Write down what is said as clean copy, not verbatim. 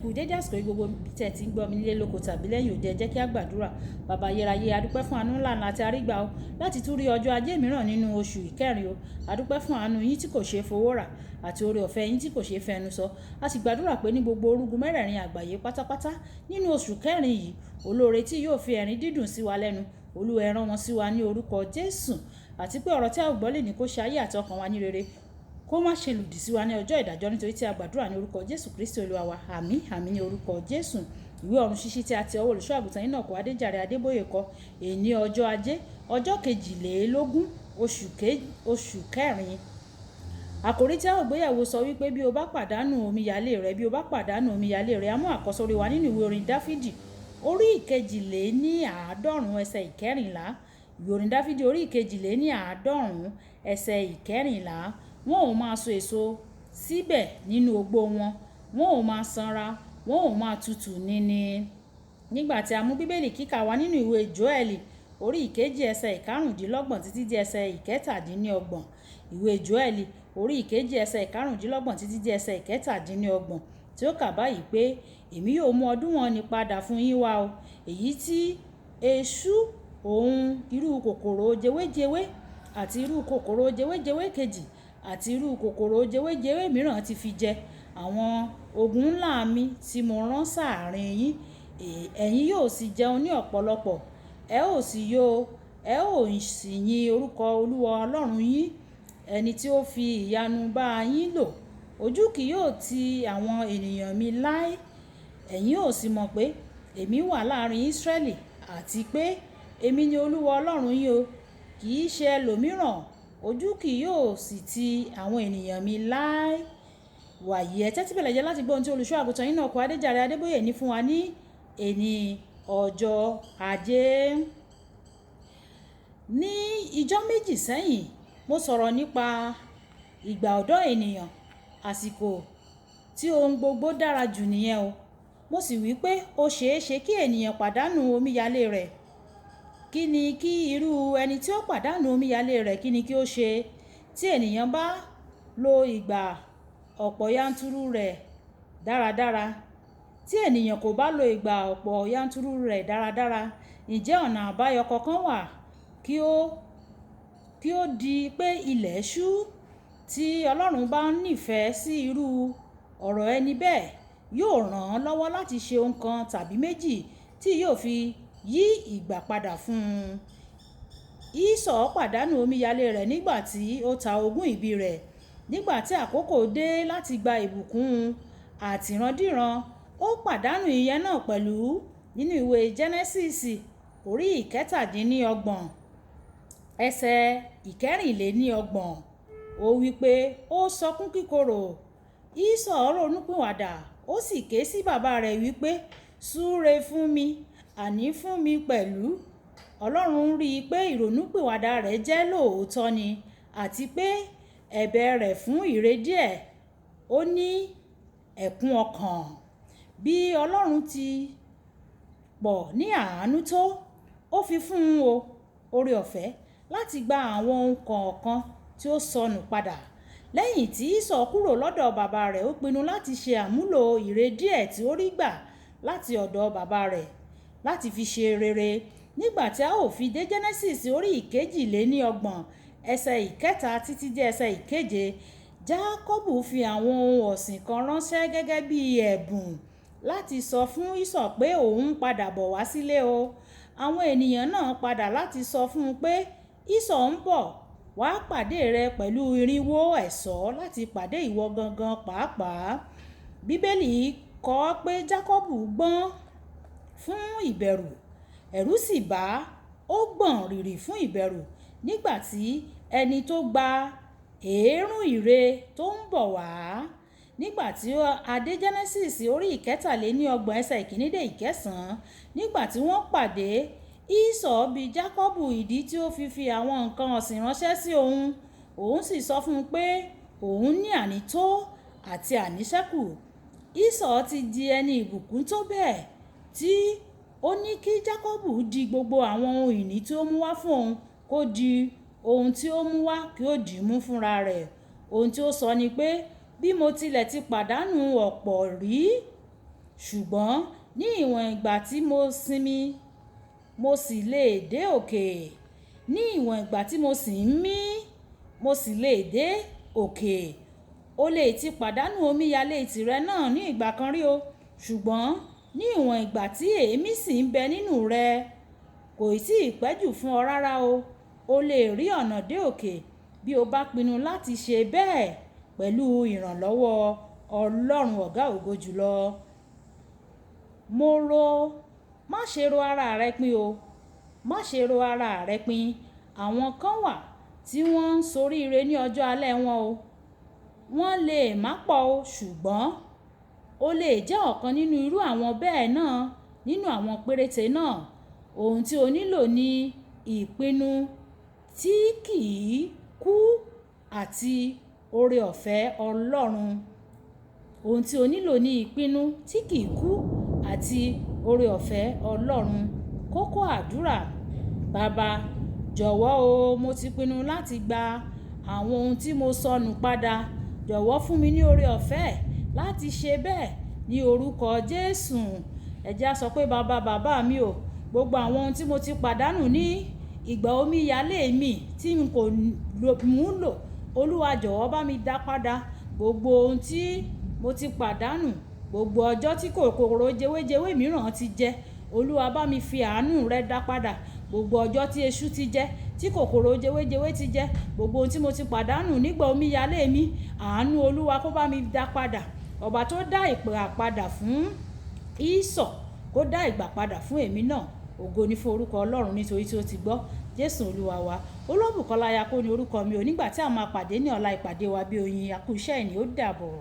Kú dédé àsìkò yìí gbogbo ibi tí ẹ ti ń gbọ́ mi nílé lóko tàbí lẹ́yìn òde, ẹ jẹ́ kí a gbàdúrà. Bàbá ayérayé, a dúpẹ́ fún àánú ńlá ńlá tí a rí gbà o láti tún rí ọjọ́ ajé mìíràn nínú oṣù ìkẹrin o. A dúpẹ́ fún àánú yín tí kò ṣe é fowó rà àti oore ọ̀fẹ́ yín tí kò ṣe é fẹnu sọ. A sì gbàdúrà pé ní gbogbo orúgun mẹ́rẹ̀ẹ̀rin àgbáyé pátápátá nínú oṣù kẹrin yìí, olóore tí yóò fi ẹ̀rín dídùn sí wa lẹ́nu, Olúwa ẹ rán wọn sí wa ní orúkọ Jésù. Àti pé ọ̀rọ̀ tí a ó gbọ́ lè ní kó ṣe ayé àti ọkàn wa ní rere, kó má ṣe lòdì sí wa ní ọjọ́ ìdájọ́, nítorí tí a gbàdúrà ní orúkọ Jésù Kristi Olúwa wa. Àmín, àmín ní orúkọ Jésù. Ìwé ọ̀run ṣíṣí tí a ti ọwọ́ olùṣọ́ àgùntàn yín náà kọ Adéjàre Adébóyè kọ, èní ọjọ́ ajé, ọjọ́ kejìlélógún, oṣù kẹrin. Àkòrí tí a ó gbéyẹ̀wò sọ wípé bí o bá pàdánù omíyalé rẹ, bí o bá pàdánù omíyalé rẹ, a mú àkọ́sórí wa nínú ìwé orin Dáfídì orí ìkejìléní àádọ́rùn ẹsẹ̀ ìkẹrìnlá. Ìwé orin Dáfídì orí ìkejìléní àádọ́rùn ẹsẹ̀ ìkẹrìnlá. Wọn ò máa so èso síbẹ̀ nínú ogbó wọn, wọn ò máa sanra, wọn ò máa tutù nini. Nígbà tí a mú Bíbélì kíkà wá nínú ìwé Jóẹ́lì orí ìkejì ẹsẹ̀ ìkarùndínlọ́gbọ̀n títí di ẹsẹ̀ ìkẹtàdínníọgbọ̀n. Ìwé Jóẹ́lì orí ìkejì ẹsẹ̀ ìkarùndínlọ́gbọ̀n títí di ẹsẹ̀ ìkẹtàdínníọgbọ̀n tí ó kà báyìí pé, èmi yóò mú ọdún wọn ní padà fún yín wá o, èyí tí eṣú òun irú kòkòrò jewéjewé àti irú kòkòrò jewéjewé kejì àti irú kòkòrò jewéjewé mìíràn ti fi jẹ àwọn ogun ńlá mi tí mo rán sáàrín yín. Ẹ̀yin yóò sì jẹun ní ọ̀pọ̀lọpọ̀, ẹ ó sì yó, ẹ ó sì yin orúkọ Olúwa Ọlọ́run yín, ẹni tí ó fi ìyanu bá yín lò. Ojú kì yóò ti àwọn ènìyàn mi láé. Ẹ̀yin ó sì mọ̀ pé èmi wà láàrin Ísírẹ́lì àti pé èmi ni Olúwa Ọlọ́run yín o, kì í ṣe ẹlòmíràn. Ojú kì yóò sì ti àwọn ènìyàn mi láé. Wàyí, ẹ tẹ́tí bẹ̀lẹ̀ jẹ́ láti gbọ́ ohun tí olùṣọ́ àgùntàn yín náà kọ Adéjàre Adébóyè ní fún wa ní èní ọjọ́ ajé. Ní ìjọ́ méjì sẹ́yìn, mo sọ̀rọ̀ nípa ìgbà ọ̀dọ́ ènìyàn, àsìkò tí ohun gbogbo dára jù nìyẹn o. Mo sì wí pé ó ṣe é ṣe kí ènìyàn pàdánù omíyalé rẹ̀. Kí ni kí irú ẹni tí ó pàdánù omíyalé rẹ̀, kí ni kí ó ṣe? Tí ènìyàn bá lo ìgbà ọ̀pọ̀ yanturu rẹ̀ dáradára, tí ènìyàn kò bá lo ìgbà ọ̀pọ̀ yanturu rẹ̀ dáradára, ǹjẹ́ ọ̀nà àbáyọ kankan wà kí ó di pé ilẹ̀ ṣú? Tí Ọlọ́run bá nífẹ̀ẹ́ sí irú ọ̀rọ̀ ẹni bẹ́ẹ̀, yóò rán an lọ́wọ́ láti ṣe ohun kan tàbí méjì tí yóò fi yí ìgbà padà fún un. Ísọ̀ pàdánù omíyalé rẹ̀ nígbà tí ó ta ogún ìbí rẹ̀. Nígbà tí àkókò dé láti gba ìbùkún àtìrandíran, ó pàdánù ìyẹn náà pẹ̀lú. Nínú ìwé Jẹ́nẹ́sísì orí ìkẹtàdínníọgbọ̀n ẹsẹ̀ ìkẹrìnléníọgbọ̀n, ó wí pé ó sọkún kíkorò. Ísọ̀ ronúpìwàdà, ó sì ké sí bàbá rẹ̀ wípé, súre fún mi, àní fún mi pẹ̀lú. Ọlọ́run rí i pé ìrònúpìwàdà rẹ̀ jẹ́ lóòótọ́ ni, àti pé ẹ̀bẹ̀ rẹ̀ fún ìre díẹ̀, ó ní ẹ̀kún ọkàn. Bí Ọlọ́run ti pọ̀ ní àánú tó, ó fi fún un o oore ọ̀fẹ́ láti gba àwọn ohun kọ̀ọ̀kan tí ó sọnù padà. Lẹ́yìn tí Ísọ̀ kúrò lọ́dọ̀ bàbá rẹ̀, ó pinnu láti ṣe àmúlò ìre díẹ̀ tí ó rí gbà láti ọ̀dọ̀ bàbá rẹ̀ láti fi ṣe rere. Nígbà tí a ó fi dé Jẹ́nẹ́sísì orí ìkejìléníọgbọ̀n ẹsẹ̀ ìkẹta títí dé ẹsẹ̀ ìkeje, Jákọ́bù fi àwọn ohun ọ̀sìn kan ránṣẹ́ gẹ́gẹ́ bí ẹ̀bùn láti sọ fún Ísọ̀ pé òun ń padà bọ̀ wá sílé o. Àwọn ènìyàn náà padà láti sọ fún un pé Ísọ̀ ń bọ̀ wá pàdé rẹ̀ pẹ̀lú irinwó ẹ̀ṣọ́ láti pàdé ìwọ gangan pàápàá. Bíbélì kọ pé Jákọ́bù gbọ̀n fún ìbẹ̀rù, ẹ̀rù sì bá ó gbọ̀n rìrì fún ìbẹ̀rù nígbà tí ẹni tó gba èérún ìre tó ń bọ̀ wá. Nígbà tí a dé Jẹ́nẹ́sísì orí ìkẹtàléníọgbọ̀n ẹsẹ̀ ìkíní dé ìkẹsàn-án, nígbà tí wọ́n pàdé, Ísọ̀ bi Jákọ́bù ìdí tí ó fi fi àwọn nǹkan ọ̀sìn ránṣẹ́ sí òun. Òun sì sọ fún un pé òun ní ànító àti àníṣẹ́kù. Ísọ̀ ti di ẹni ìbùkún tó bẹ́ẹ̀ tí ó ní kí Jákọ́bù di gbogbo àwọn ohun ìní tí ó mú wá fún òun kó di ohun tí ó mú wá kí ó dì mú fúnra rẹ̀. Ohun tí ó sọ ni pé, bí mo tilẹ̀ ti pàdánù ọ̀pọ̀ rí, Ṣùgbọ́n ní ìwọ̀n ìgbà tí mo sinmi, mo sì lè dé òkè. Ní ìwọ̀n ìgbà tí mo sì ń mí, mo sì lè dé òkè. O lè ti pàdánù omíyalé tìrẹ náà ní ìgbà kan rí o. Ṣùgbọ́n ní ìwọ̀n ìgbà tí èémí sì ń bẹ nínú rẹ, kò ì tí pẹ́ jù fún ọ rárá o. O lè rí ọ̀nà dé òkè bí o bá pinnu láti ṣe bẹ́ẹ̀ pẹ̀lú ìrànlọ́wọ́ Ọlọ́run ọ̀gá ògo jùlọ. Mo rò, má ṣe ro ara rẹ pin o. Má ṣe ro ara rẹ pin. Àwọn kan wà tí wọ́n ń soríire ní ọjọ́ alẹ́ wọn o. Wọ́n lè má pọ̀ o, ṣùgbọ́n o lè jẹ́ ọ̀kan nínú irú àwọn bẹ́ẹ̀ náà nínú àwọn péréte náà. Ohun tí o nílò ni ìpinnu tí kì í kú àti oore ọ̀fẹ́ Ọlọ́run. Ohun tí o nílò ni ìpinnu tí kì í kú àti oore ọ̀fẹ́ Ọlọ́run. Kókó àdúrà. Baba, jọ̀wọ́ o, mo ti pinnu láti gba àwọn ohun tí mo sọnù padà. Jọ̀wọ́ fún mi ní oore ọ̀fẹ́ láti ṣe bẹ́ẹ̀ ní orúkọ Jésù. Ẹ jẹ́ a sọ pé bàbá, bàbá mi o, gbogbo àwọn ohun tí mo ti pàdánù ní ìgbà omíyalé mi tí n kò mú lò, Olúwa jọ̀wọ́ bá mi dá padà. Gbogbo ohun tí mo ti pàdánù, gbogbo ọjọ́ tí kòkòrò jewéjewé mìíràn ti jẹ, Olúwa bá mi fi àánú rẹ dá padà. Gbogbo ọjọ́ tí eṣú ti jẹ, tí kòkòrò jewéjewé ti jẹ, gbogbo ohun tí mo ti pàdánù nígbà omíyalé mi, àánú Olúwa kó bá mi dá padà. Ọba tó dá ìgbà padà fún Ísọ̀, kó dá ìgbà padà fún èmi náà. Ògo ni fún orúkọ Ọlọ́run nítorí tí ó ti gbọ́. Jésù Olúwa wa. Olúbùkọ́lá Ayako ni orúkọ mi o. Nígbà tí a máa pàdé ní ọ̀la ìpàdé wa bí oyin, a kú iṣẹ́ ẹni ó dàbọ̀.